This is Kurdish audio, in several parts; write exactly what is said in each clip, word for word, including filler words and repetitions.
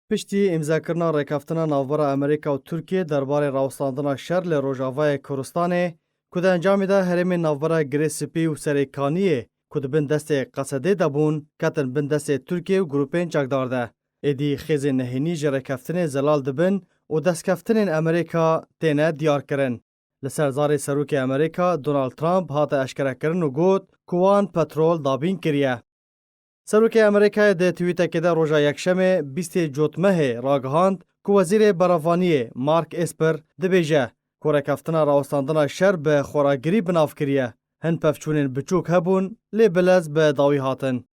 Piştî îmzekirina rêkeftina navbera Amerîka û Tirkiyê derbarê rawestandina şer li Rojavayê Kurdistanê, ku di encamê de herêmên navbera Girê Spî û Serê Kaniyê, ku di bin destê Qesedê de bûn, ketin bin destê Tirkiyê û grûpên çekdar de. Êdî xêzên nehênî ji rêkeftinê zelal dibin û destkeftinên Amerîka têne diyarkirin. Li ser zarê Serokê Amerîka Donald Trump hate eşkerekirin û got ku wan petrol dabîn kiriye. Serokê Amerîkayê di twîtekê de roja Yekşemê bîstê Cotmehê ragihand ku Wezîrê Berevaniyê Mark Esper dibêje ku rêkeftina rawestandina şer bi xweragirî bi nav kiriye. Hin pevçûnên biçûk hebûn, lê bilez bi dawî hatin.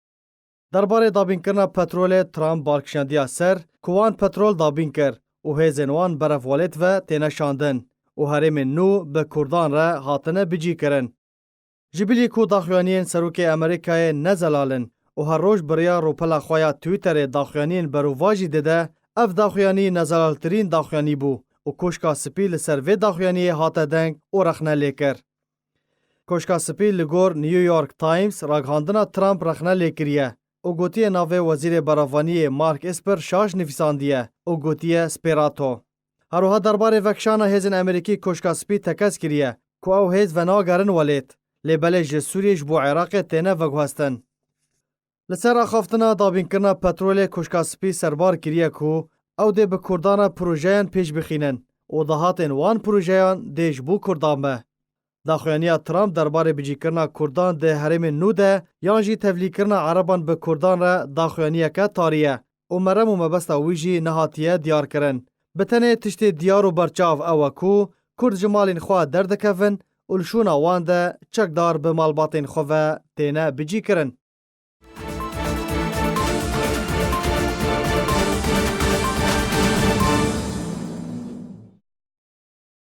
Derbarê dabînkirina petrolê Trump balkişandiya ser ku wan petrol dabîn kir û hêzên wan berevwelêt ve têne şandin û herêmên nû bi Kurdan re hatine bicîkirin. Ji bilî ku daxuyaniyên Serokê Amerîkayê ne zelal in û her roj bi riya rûpela xwe ya Twitterê daxuyaniyên berovajî dide, ev daxuyanî nezelaltirîn daxuyanî bû û Koşka Spî li ser vê daxuyaniyê hate deng û rexne lê kir. Koşka Spî li gor New York Times ragihandina Trump rexne lê kiriye û gotiye navê Wezîrê Berevaniyê Mark Esper şaş nivîsandiye û gotiye spêrato. Her wiha derbarê vekişana hêzên Amerîkî Koşka Spî tekez kiriye ku ew hêz venagerin welêt, lê belê ji Sûriyê ji bo Iraqê têne veguhestin. Li ser axaftina dabînkirina petrolê Koşka Spî serbar kiriye ku ew dê bi Kurdan re projeyan pêş bixînin û dahatên wan projeyan dê ji bo Kurdan be. Daxuyaniya Trump derbarê bicîkirina Kurdan di herêmên nû de yan jî tevlîkirina Ereban bi Kurdan re daxuyaniyeke tarî ye û merem û mebesta wî jî nehatiye diyarkirin. Bi tenê tiştê diyar û berçav ew e ku Kurd ji malên xwe derdikevin û li şûna wan de çekdar bi malbatên xwe ve têne bicîkirin.